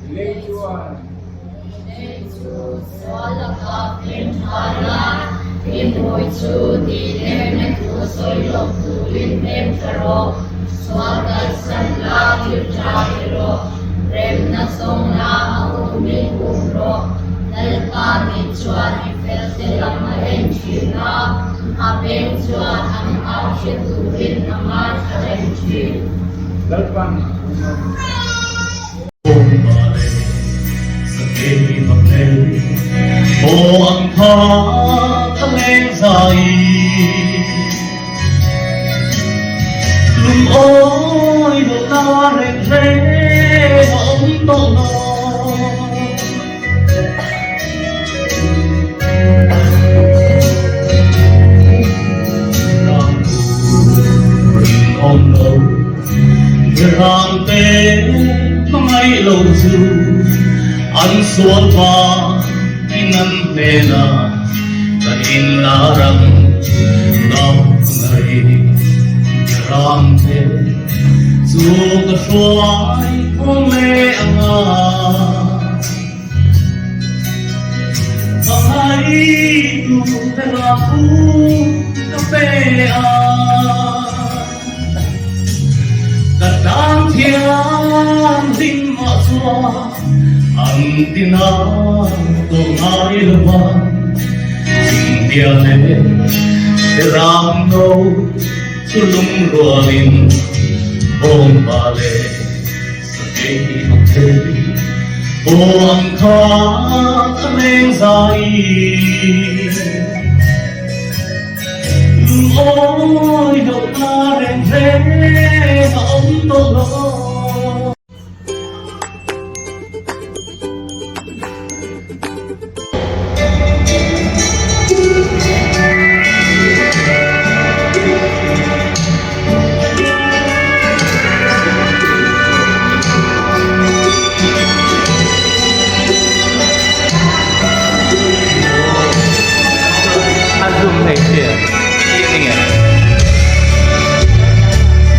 Lei chuan. Lei chu sual laka fim tha la, i hmui chu tihlemna thu sawi lo turin hnem tha rawh. Sual kalsan la, thil tha ti rawh. Remna zawng la, a umin um rawh. Lalpa ni chuan i felte lam a en thin a, a beng chuan an au hre turin a ngaithla reng thin. Lalpan a awm a. A zoom hei hria chiang nge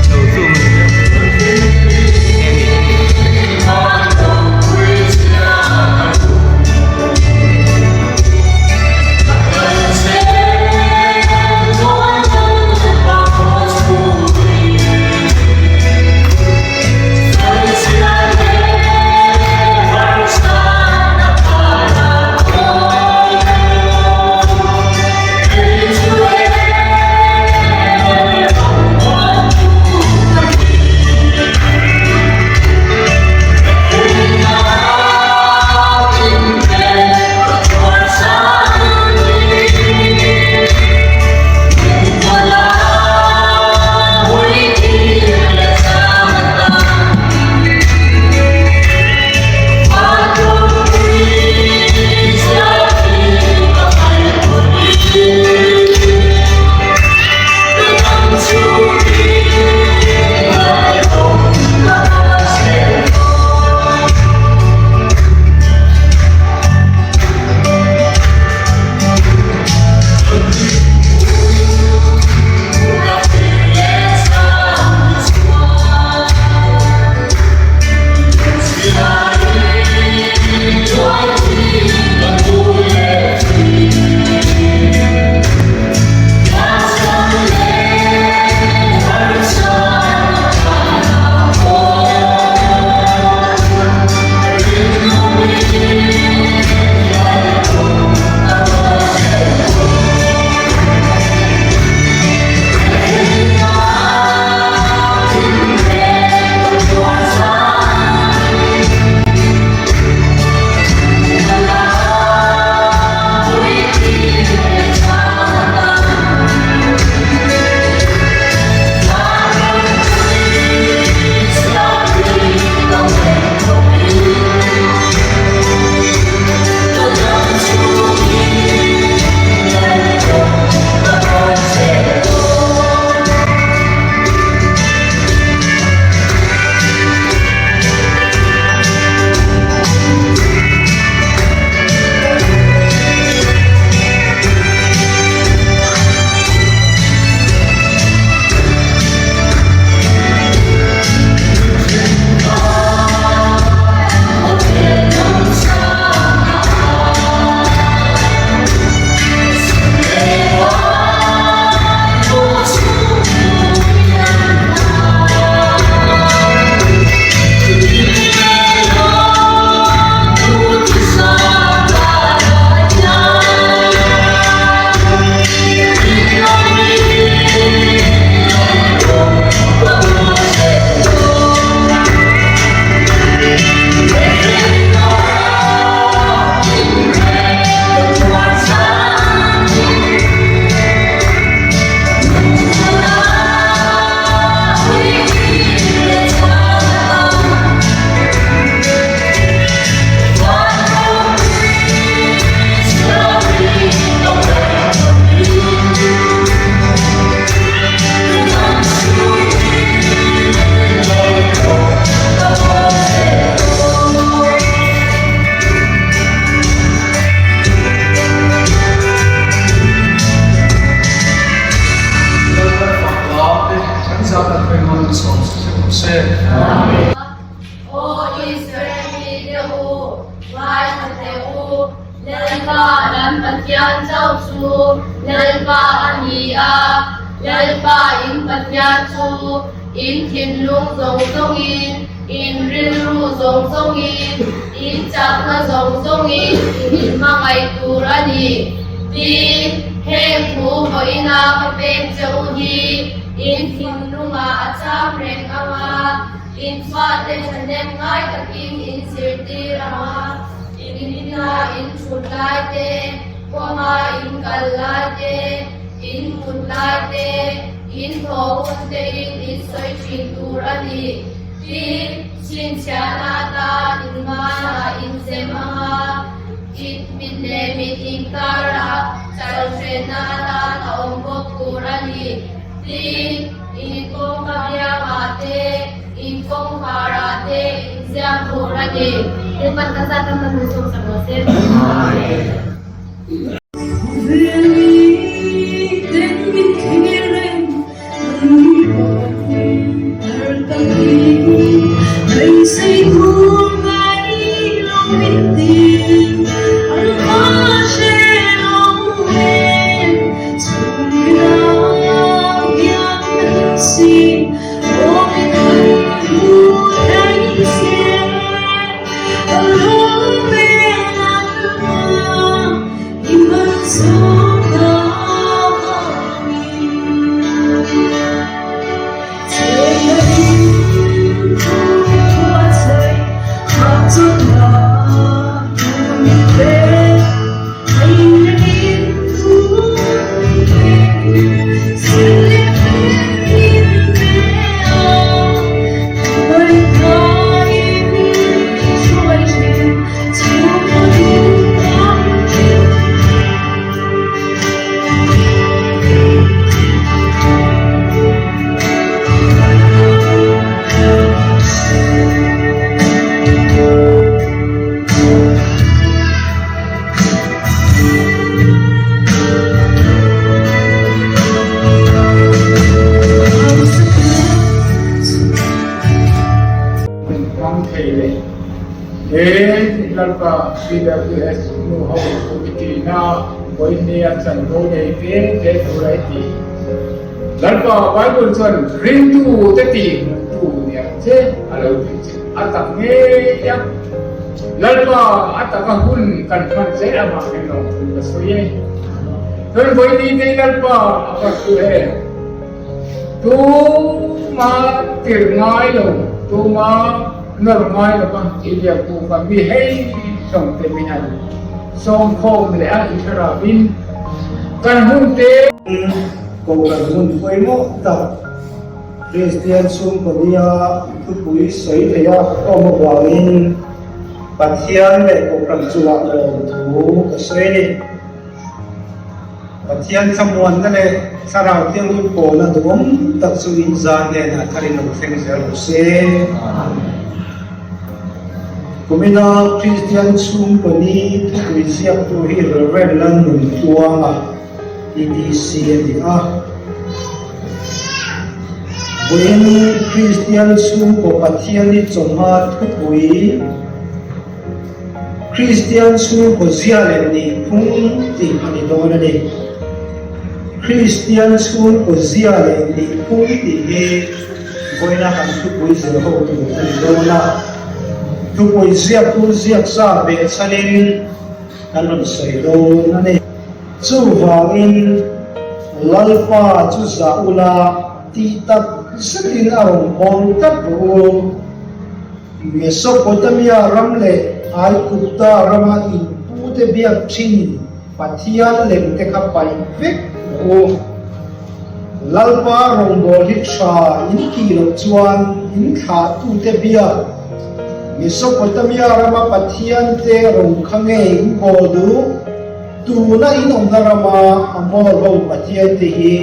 lo zoom. Pathian chauh chu Lalpa a ni a, Lalpa in Pathian chu in thinlung zawng zawngin, in rilru zawng zawngin, in chakna zawng zawngin in hmangaih tur a ni. Tin, heng thu vawiina ka pek che u hi in thinlungah a cham reng ang a, in fate thahnem ngai takin in zirtir ang a, in ina in thut lai te, kawnga in kal lai te, in mut lai te, in thawh hun tein in sawi thin tur a ni. Tin, chhinchhiahna atan in manah in zem ang a, in mit leh mit inkarah chalhrenna atan a awm bawk tur a ni. Tin, in kawngka biangah te, in kawngkharah te in ziak tur a ni. Lalpan ka zat a hman hun sawm sak rawh se. Min hmang thei leh he Lalpa PWS nu ho committee na vawinia chanvo nei te te tur a ti. Lalpa Bible chuan ringtu te tih hmuhtu ni ang che a lo tih che a tak ngei a. Lalpa a taka hun kan hman zel avangin lawmthu ka sawi e. Chuan vawini te Lalpa a kawrtu e. Tuma tir ngai lo, tuma nawr ngai lo va i biakbuk a mi hei hlawm te min han sawm khawm leh a i thlarauin kan hun te. Kohhran hmun pawimawh tak Kristian chhungkaw nia thupui sawi theia awm avangin Pathian leh Kohhran chungah lawmthu ka sawi a ni. Pathian thlamuanna leh Thlarau Thianghlim pawlna duhawm tak chu in zan hnenah tharin lo thleng zel rawh se. Kumina Kristian chhungkaw ni thupui ziaktu hi Rev. Lalnuntluanga, TDC a ni a. Vawiin Kristian chhungkaw Pathian-i chawhma thupui, Kristian chhungkaw zia leh nihphung tih a ni dawn a ni. Kristian chhungkaw zia leh nihphung tih hi vawiina kan thupui zir ho tur a ni dawn a. Thupui ziaktu ziaksa behchhanin kan rawn sawi dawn a ni. Chuvangin Lalpa chu zah ula tih tak zetin a rawn bawl tlat rawh u. Mesopotamia ram leh Aigupta rama inpute biak thin Pathian lem te kha paih vek rawh u. Lalpa rawngbâwl hi tha in tih loh chuan in thlahtute biak Mesopotamia rama Pathian te rawng kha nge in bawl duh? Tuna in awmna rama Amor ho Pathian te hi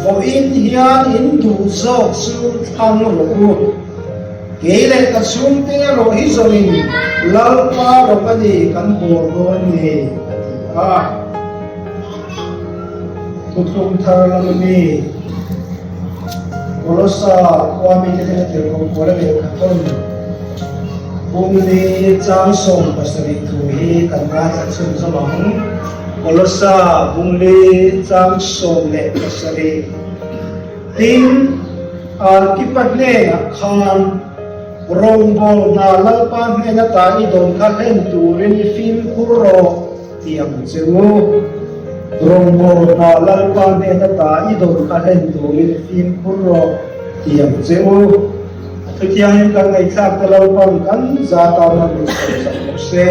Vawiin hian in duh zawk chu thlang rawh u. Kei leh ka chhungte erawh hi zawngin Lalpa rawng a ni kan bawl dawn ni, a ti a. Thuthlung thar lam ami Kolosa khua mite hnena tirhkoh Paula lehkha thawn Bung ni chang 70 thu hi kan ngaithla chhunzawm ang. Kolosa bungli chang 17. Tin, Arkipa hnenah khan Rawngbâwl hna Lalpa hnen ata i dawn kha hlen turin i fimkhur rawh ti ang che u. Rawngbâwl hna Lalpa hnen ata i dawn kha hlen turin i fimkhur rawh ti ang che u. A thuthiangin kan ngaihthlak te Lalpa'n kan za tana min sawi sak rawh se.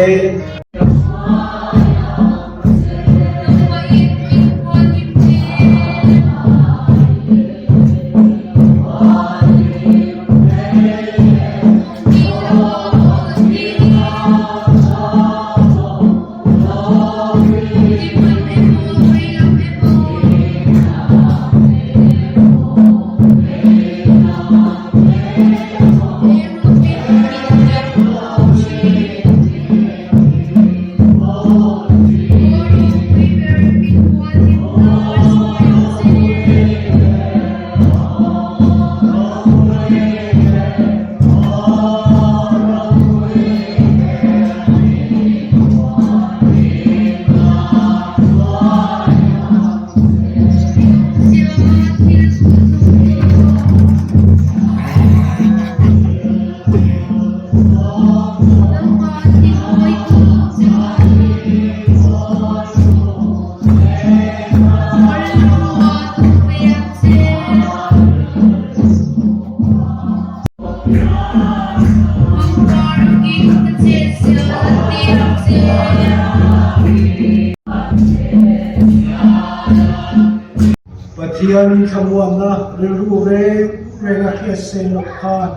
Pathian thlamuanna rilru reng reng a hriat sen loh khan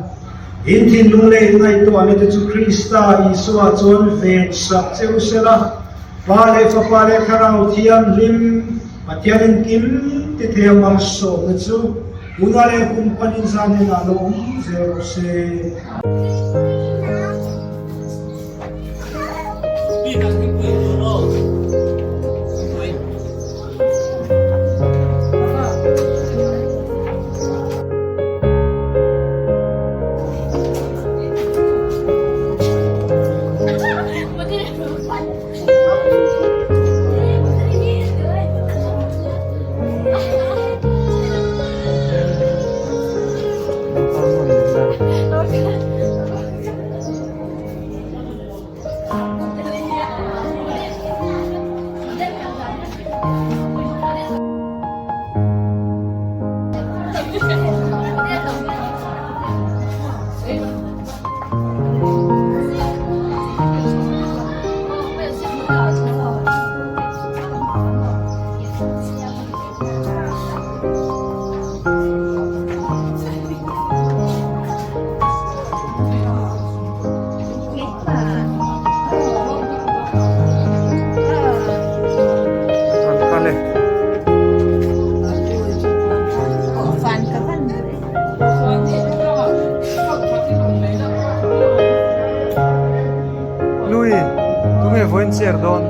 in thinlung leh in ngaihtuahna te chu Krista Isua chuan ven sak che u sela, Pa leh Fapa leh Thlarau Thianghlim Pathian engkim ti thei a malsawmna chu Una leh kum panin zan inah lo awm zel rawh se. Lui, tunge vawiin chair dawn?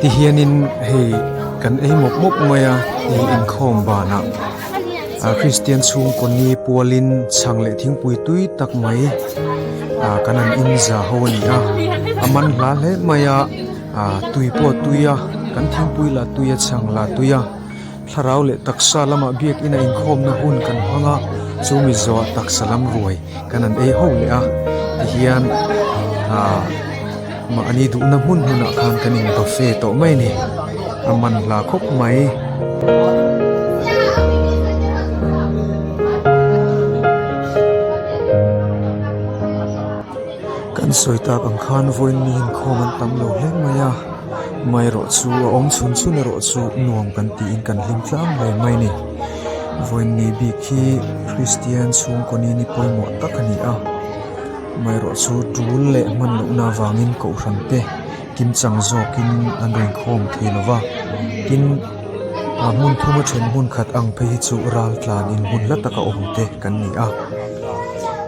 Ti hianin hei kan ei mawp mawp mai a hei inkhawm banah ah Kristian chhungkaw ni pualin chhang leh thingpui tui tak mai ah kan han in za ho a ni a a man hla hle mai a ah tui pawh a tui a kan thingpui lah tui a chhang lah tui a thlarau leh taksa lamah biakin a inkhawmna hun kan hmang a chu mi zawhah taksa lam ruai kan han ei ho leh a tihian ah mahni duhna hmun hmunah khan kan in buffet tawh mai a ni a man hla khawp mai. Kan sawi tak ang khan vawiin mi inkhawm an tam lo hle mai a amaherawh chu a awm chhun chhun erawh chu nuam kan tiin kan hlim tlang hle mai a ni vawiin ni bik hi Kristian chhungkaw ni ni pawimawh tak a ni a amaherawh chu tul leh hman lohna avangin kohhran te kimchang zawkin an rawn khawm thei lo va tin ah hmun thum a then hmun khat ang phei hi chu ral tlan in hmun hla taka awm te kan ni a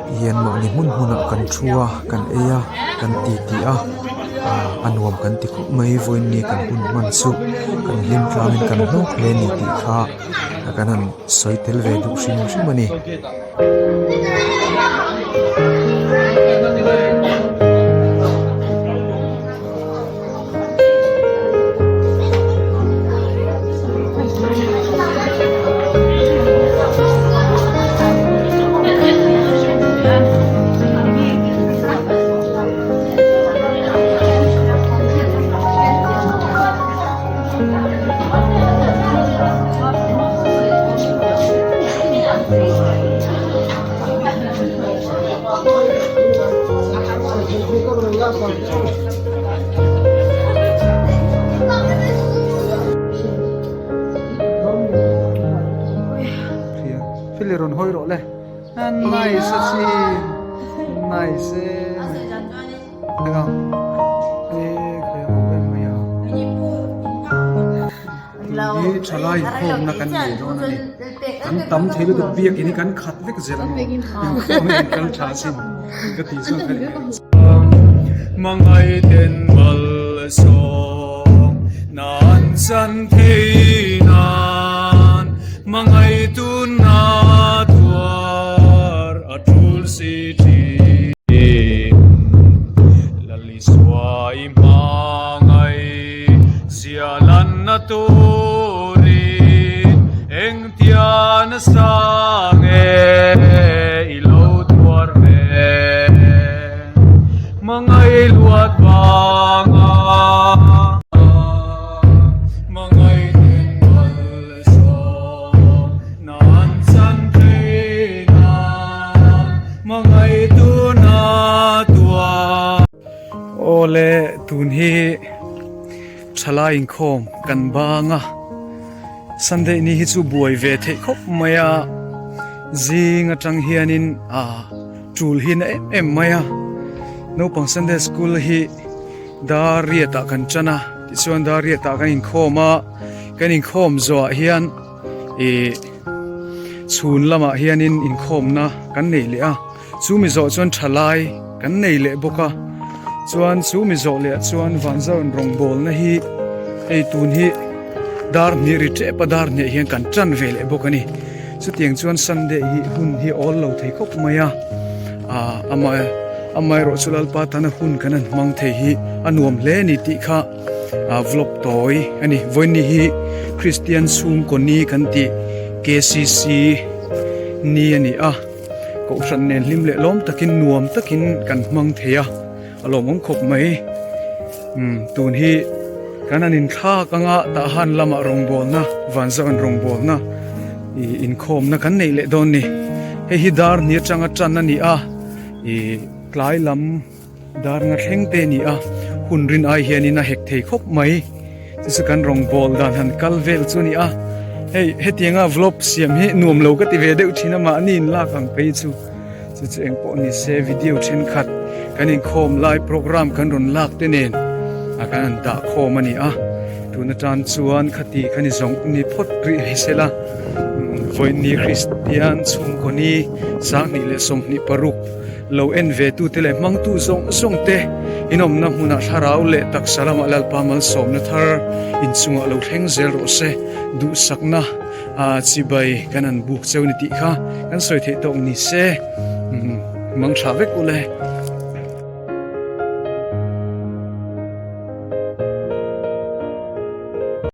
tihian mahni hmun hmunah kan thu a kan ei a kan ti ti a ah a nuam kan ti khawp mai vawiin ni kan hun hman chu kan hlim tlangin kan hlawk hle a ni tih kha kan han sawi tel ve duh hrim hrim a ni. Feli rawn hawi rawh le. Nice a chin. Nice e. Eng ang. E khai ang em mai a. Tun hi thalai inkhawmna kan nei dawn a ni. Kan tam thei lutuk biakin hi kan khat vek zel a maw? Inkhawm hi kan kal tha sin ka tih chuan ka ring lo. Mangai ten mal sawm nan chan thei nan mangai tun na tuar a tul si thin. Lalisua i hmangai zia lanna turin engtia nasa nge i lo tuar ve? Hmangai luat vanga hmangai ten mal sawm nan chan thei nan hmangai tuna tuar. Awle tun hi thalai inkhawm kan bang a Sunday ni hi chu buai ve theih khawp mai a zing atang hianin ah tul hi na em em mai a naupang Sunday school hi dar riat ah kan tan a tichuan dar riat ah kan inkhawm a kan inkhawm zawh ah hian ih chhun lamah hianin inkhawmna kan nei leh a. Chu mi zawh chuan thalai kan nei leh bawk a, chuan chu mi zawh leh ah chuan Vanzawn rawngbawlna hi hei tun hi dar hnih ri tep a dar hnih hian kan tan ve leh bawk a ni. Chutiang chuan Sunday hi hun hi awl lo thei khawp mai a, ah amah amaherawh chu Lalpa tana hun kan han hmang thei hi a nuam hle a ni tih kha ah vlog tawi a ni. Vawiin hi Kristian chhungkaw ni kan tih KCC ni a ni a. Kohhran nen hlim leh lawm takin nuam takin kan hmang thei a, a lawmawm khawp mai. Umm tun hi kan han inthlak anga Tahan lamah rawngbawlna, Vanzawn rawngbawlna ih inkhawmna kan neih leh dawn ni. Hei hi dar hnih atanga tan a ni a, ih tlai lam. Dar nga thleng te ni a, hun rin ai hianin a hek thei khawp mai. Chu chu kan rawngbâwl dan han kal vel chu a ni a, hei hetianga vlog siam hi nuam lo ka ti ve deuh thin a, mahni in lak ang phei chu chu chu eng pawh ni se video thenkhat kan inkhawm lai program kan rawn lak te nen a kan han dah khawm a ni a, tun atan chuan khati kha ni zawng ni phawt rih hi sela vawiin Kristian chhungkaw ni 20 leh 26. Lo en ve tute leh hmangtu zawng zawng te inawmna hmunah thlarau leh taksa lamah Lalpa malsawmna thar inchungah lo thleng zel rawh se. Duhsakna chibai kan han buk cheu ni tih kha kan sawi theih tawk ni se. Mang tha vek ule.